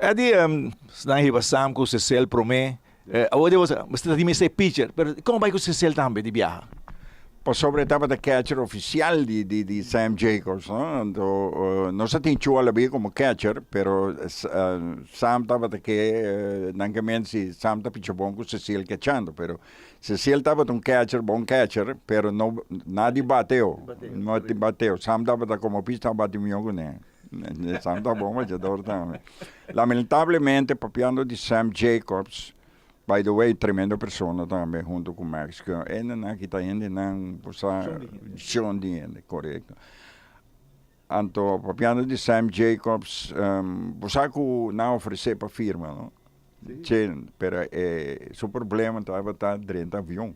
Eddie, nan hiba Sam ku Cecil promé. Awor di bo sa, mester ta tin mester pitcher, pero kon bai ku Cecil tambe di biaha? Pasobra e tabata catcher oficial di di di Sam Jacobs, no? Anto nos a tin Chua Labie como catcher, pero Sam tabata ke nan ke men si Sam ta picha bon ku Cecil kechando, pero Cecil tabata un catcher, bon catcher, pero no na di bateo, no di bateo. Sam tabata como pitcher tabata bati miho kuné. Sam ta bon bachador tambe. Lamentablemente papiando di Sam Jacobs, by the way tremendo persona tambe hunto cu Max Keun. Hendenan aki ta hendenan bo sa shon di hende, corecto. Anto papiando di Sam Jacobs, bo sa cu nan a ofrece pa firma no? Che, pero e su problema tabata drenta avion.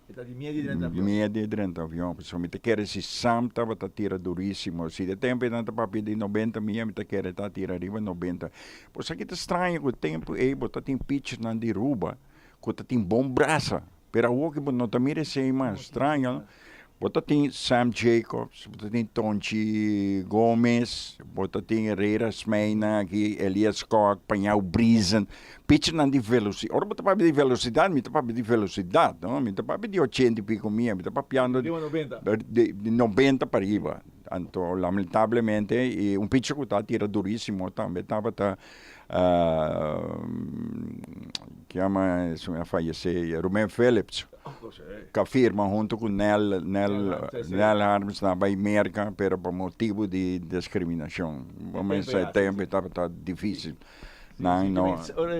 E ta di miedu di drenta avion. Miedu di drenta avion. Pasobra mi ta kere si Sam tabata tira durísimo. Si de tempu ei nan ta papia di nobenta mia, mi ta kere ta tira riba nobenta. Bo sa ki ta straño ku tempu ei bo ta tin pitchernan di Ruba ku ta tin bon brasa. Pero awor ki bo no ta mira esei mas. Straño, no? Bo ta tin Sam Jacobs, bo ta tin Tonchi Gomez, bo ta tin Herrera Smeina aki, Elias Kok, Pañao Briesen, pitchernan di veloci. Ora bo ta papia di velocidad, mi ta papia di velocidad, no? Mi ta papia di ochenta y pico mia, mi ta papiando Riba noventa. di di noventa pa riba. Anto lamentablemente y un pitcher cu ta tira durisimo tambe tabata kiama esun a fayece, Ruben Phillips. Ka firma hunto ku Nel Nel Nel Harms nan bai Merka pero pa motibu di diskriminashon. Bo mester e tempu e tabata difisil. Nan no.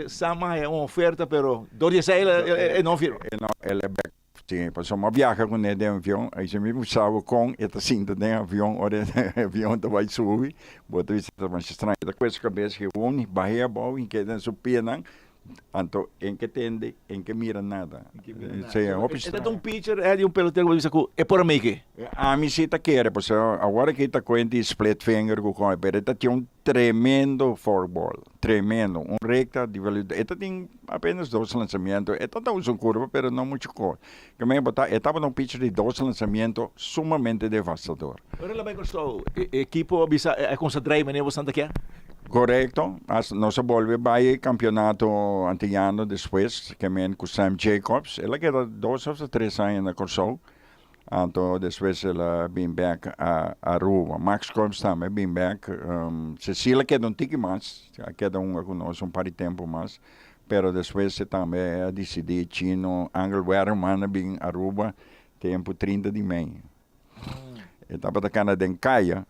Sam a haya un oferta pero dor di esei e no firma. E no el e bek si pasobra mi a biaha kuné den avion a bisa mi bo sabo kon e ta sinta den avion ora e avion ta bai subi bo ta bisa ta masha straño e ta kue su kabes gewoon bah'é abou i keda su pianan. Anto en ke tende, en ke mira nada. Sea hopi E ta un pitcher, e di un pelotero ku bo bisa ku e por a make. Ami si ta kere, pasobra awor aki ta kuenta di split finger ku koi, pero e ta tin un tremendo forkball, tremendo, un recta di velocidad. E ta tin apenas dos lanzamiento, e ta ta usa un curva, pero no mucho kos. Ke men bo ta, e tabata un pitcher di dos lanzamiento sumamente devastador. Ora el a bai Kòrsou, e ekipo a bisa a kumsa drai manera boso ta kier? Korekto, nos a bolbe bai e kampionato antiyano despues, ke men ku Sam Jacobs, el a keda dos òf tres aña na Kòrsou, anto despues el a bin bèk a Aruba. Max Combs tambe a bin bèk, Cecil a keda un tiki mas, a keda hunga ku nos un par di tempu mas, Pero despues e tambe a disidí Chino Angel Werman a bin Aruba tempu 30 di mei. E tabata kana den kaya.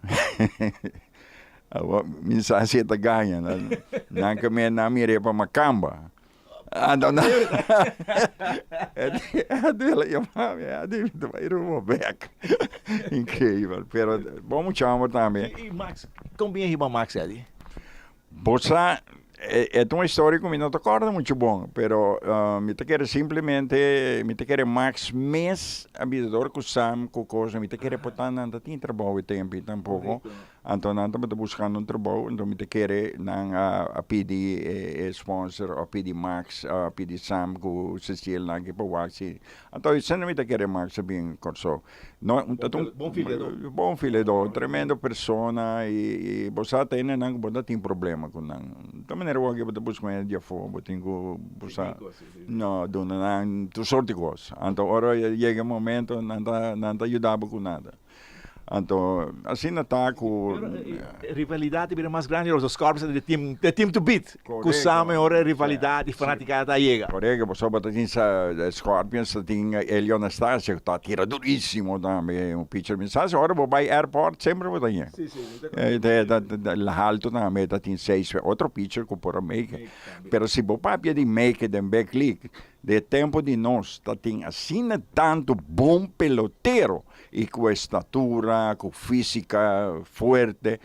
Awor mi sa si e ta gaña. Nan ke me nan mir'é pa makamba. Anto nan e di el a yama mi, a di mi ta bai Aruba bek. Increibel. Pero bon mucha homber tambe. I Max, kon bien hiba Max Eddie? Bo sa, e ta un historia ku mi no ta kòrda muchu bon, pero mi ta kere simplemente, mi ta kere Max mes a bisa dor ku Sam ku kos, mi ta kere por ta nan ta tin trabou e tempu tampoko, anto nan tabata buskando un trabou, anto mi ta kere nan a pidi e sponsor, a pidi Max, a pidi Sam ku Cecil nan aki pa wak si, anto esei mi ta kere Max a bin Kòrsou. No, un ta un Bon filedó. Bon filedó, tremendo persona i i bo sa tene nan ku bo ta tin problema ku nan. Ta manera wak bo ta buska un hende di afó, bo tin ku bo sa no duna nan tur sort di kos. Anto ora yega e momento nan ta nan ta yuda bo ku nada. Anto asina ta ku. Pero rivalidat ta bira mas grandi ora Scorpions ta the team the team to beat. Ku sa mehor e rivalidat i fanatikada ta yega. Korekto, pasobra ta tin sa Scorpions ta tin Elio Anastacio ku ta tira durísimo tambe, un pitcher. Mi sa si ora bo bai airport semper bo ta haña. Halto tambe ta tin seis otro pitcher ku por a make. Pero si bo papia di make den big league, den e tempo di nos ta tin asina tantu bon pelotero i ku estatura, ku físika fuerte.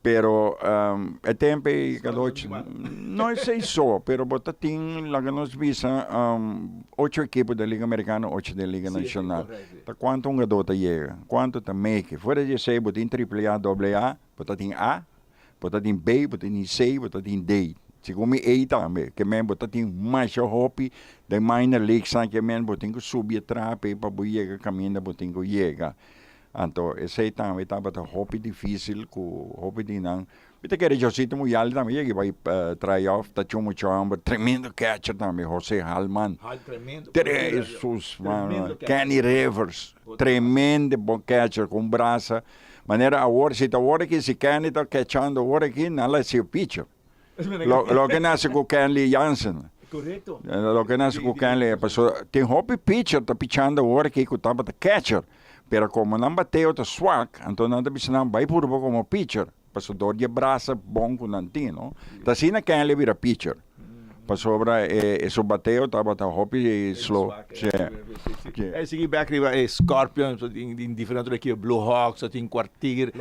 Pero e tempo ei Cadochi no esei so, pero bo ta tin laga nos bisa ocho ekipo den Liga Americano, ocho den Liga Nacional. Ta cuanto hungador ta yega? Cuanto ta make? Fuera di esei bo tin triple A, doble A, bo ta tin A, bo ta tin B, bo ta tin C, bo ta tin D. Segun mi A tambe, ke men bo ta tin masha hopi den minor leagues nan ke men bo tin ku subi e trapi pa bo yega kaminda bo tin ku yega. Anto esei tambe tabata hopi dificil cu hopi di nan. Mi ta kere Josito Muyal tambe yega bai try-off, ta chu mucho homber, tremendo catcher tambe, Jose Halman. Hal tremendo. Jesus mano, Kenny Rivers, tremendo bon catcher cu un brasa. Manera awor, si ta awor aki, si Kenny ta catchando awor aki, nan la haci pitcher. Loke nan haci cu Kenley Jansen. Correcto. Loke nan haci cu Kenley, pasobra tin hopi pitcher ta pichando awor aki cu tabata catcher, pero como nan bateo ta swak, anto nan ta bisa nan bai purba como pitcher. Pasobra dor di e brasa bon ku nan tin, no? Ta asina Kenley bira pitcher. Pasobra e su bateo tabata hopi slow. Sí. E sigui bek riba e Scorpions, tin diferente otro ekipo, Blue Hawks, tin Kwartier.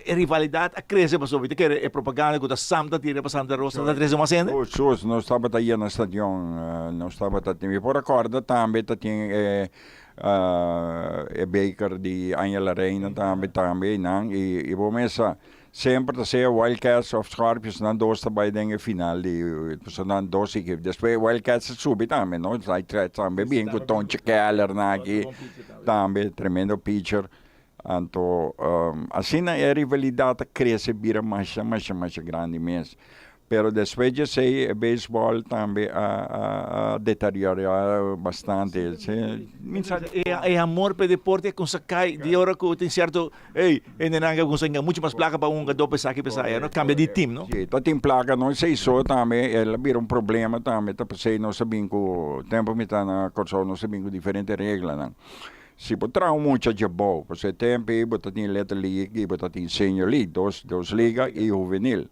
E rivalidat a krese pasobra mi ta kere e propaganda ku ta Sam ta tira pa Santa Rosa ta trese mas hende. Sus, nos tabata yena stadion, nos tabata tin, mi por a kòrda tambe ta tin e E beker di Anja La Reina tambe tambe einan y bo mes sa semper ta sea Wildcats of Scorpions nan dos ta bay den e final di pasobra nan dos ekipo despues Wildcats a subi tambe no tambe bin cu Tonche Keller nan aki tambe tremendo pitcher anto asina e rivalidad a crece bira masha masha masha grandi mes. Pero despues di esei e beisbòl tambe a deteriorá bastante. E amor pa e deporte a kumsa kai di ora ku tin sierto ey hendenan a kumsa hinka muchu mas plaka pa un hungadó pa esaki pa esaya no kambia di tim no. Si ta tin plaka no esei so tambe el a bira un problema tambe ta p'esei nos a bin ku tempu mi ta na Kòrsou nos a bin ku diferente reglanan. Si bo traha un mucha djebou pasobra e tempu ei bo ta tin Little League i bo ta tin Senior League dos liga i huvenil.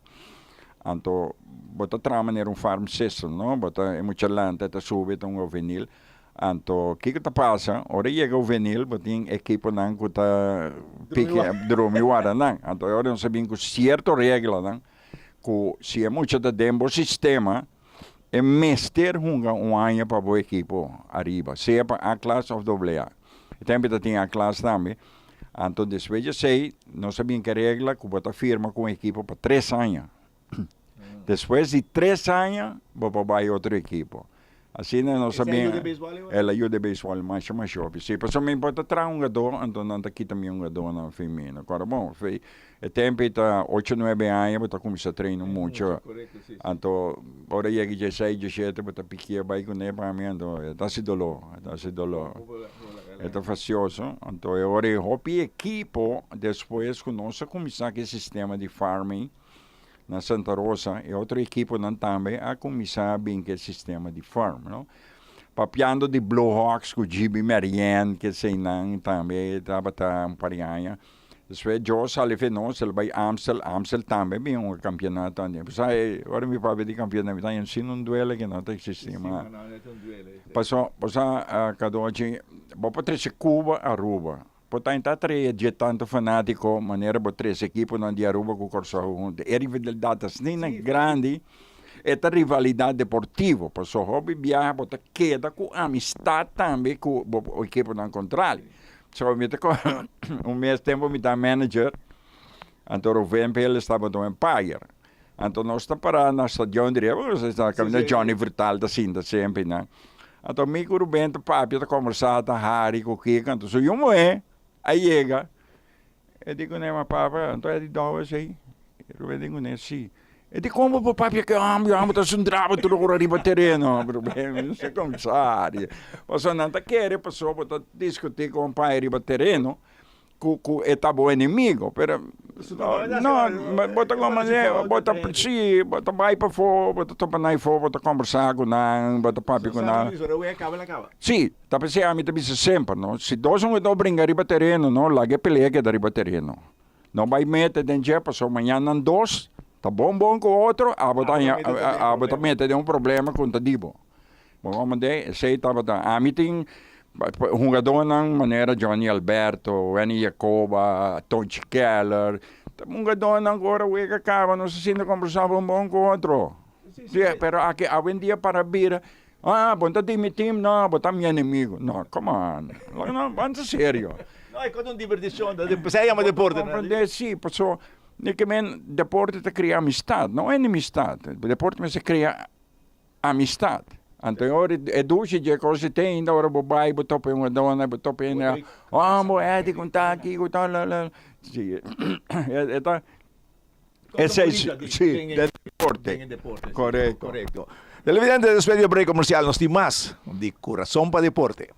Anto bo ta traha manera un farm system, no? Bo ta, e mucha lanta, e ta subi, e ta un juvenil. Anto kiko ta pasa? Ora e yega juvenil, bo tin ekiponan ku ta piki, drumi wara nan. Anto e ora nos a bin ku sierto reglanan ku si e mucha ta den bo sistema, e mester hunga un aña pa bo ekipo ariba, sea pa A klas òf doble A. E tempu ta tin A klas tambe. Anto despues di esei nos a bin ke regla ku bo ta firma ku un ekipo pa tres aña. Despues di tres aña bo por bai otro ekipo. Asina nos a bin. El a yuda e beisbòl masha masha hopi. Si, pasobra mi por ta traha un hungadó, anto nan ta kita mi hungadónan fin mi. No kòrda bon, e tempu ei ta ocho nuebe aña bo ta kuminsá traina un mucha. Anto ora yega dieseis, diesshete bo ta pikia bai kuné pa mi, anto e ta hasi doló, e ta hasi doló. E ta fasioso. Anto e ora e hopi ekipo despues ku nos a kuminsá ku e sistema di farming na Santa Rosa, e otro ekiponan tambe a kuminsá bin ku e sistema di farm, no. Papiando di Blue Hawks ku GB Marianne ku eseinan tambe tabata un par di aña. Despues Joe sali fe nos, el bai Amstel, Amstel tambe bin un kampionato andi. Pasobra e ora mi papia di kampionato mi ta haña sin un duele ku no ta eksistí mas. Paso, bo sa Cadochi, bo por trese Cuba Aruba, por ta ta trae dje tanto fanatico manera bo trese ekiponan di Aruba ku Kòrsou huntu. E rivalidad ta asina grandi, e ta rivalidad deportivo, paso hopi biaha bo ta keda ku amistad tambe ku bo ekiponan kontrali. So mi ta un mes tempo mi ta manager, anto Ruben Peles tabata un umpire. Anto nos ta para na stadion di Rio, nos ta caminda Johnny Vrutaal ta sinta semper einan. Anto mi cu Ruben ta papia, ta combersa, ta hari cu kiko, anto su yu muhe a yega, e di cune, ma papa, anto e di dou esey? Ruben di cune, si. E di con bo por papia cu e homber, e homber ta sundraba tur ora riba tereno. Ruben no sa combersa hari. Pasobra nan ta kere pasobra bo ta discuti cu un pai riba tereno. Ku ku e ta bo enemigo, pero no, bo ta como manera, bo ta si, bo ta bai pafó, bo ta topa nan afó, bo ta kombersá ku nan, bo ta papia ku nan. Si, ta p'esei ami ta bisa semper, no, si dos un ta bringa riba tereno, no, laga e pelea keda riba tereno. No bai mete den dje, pasobra mañana nan dos ta bon bon ku otro, abo ta haña, abo ta mete den un problema ku no ta di bo. Bo comprende? Esey tabata, ami tin hungadónan manera Johnny Alberto, Wenny Jacoba, Tonchi Keller, ta hungadónan ku ora wega kaba nos ta sinta kombersá bon bon ku otro. Sí, pero aki awendia para bira, ah, bo no ta di mi team, no, bo ta mi enemigo. No, come on, no, ban ta serio. No, e kos ta un divertishon, p'esei a yama deporte. Bo comprende? Sí, paso, deporte ta kria amistad, no enemistad. Deporte mester kria Amistad. Anto e ora e dushi dje kos di te ainda ora bo bai bo topa e un dona bo topa e oh bo Eddy con ta aki cu ta la la si e ta. Esei si, den deporte. Den deporte. Korekto. Korekto. Televidente, despues di e break komersial nos tin mas di Kurason pa Deporte.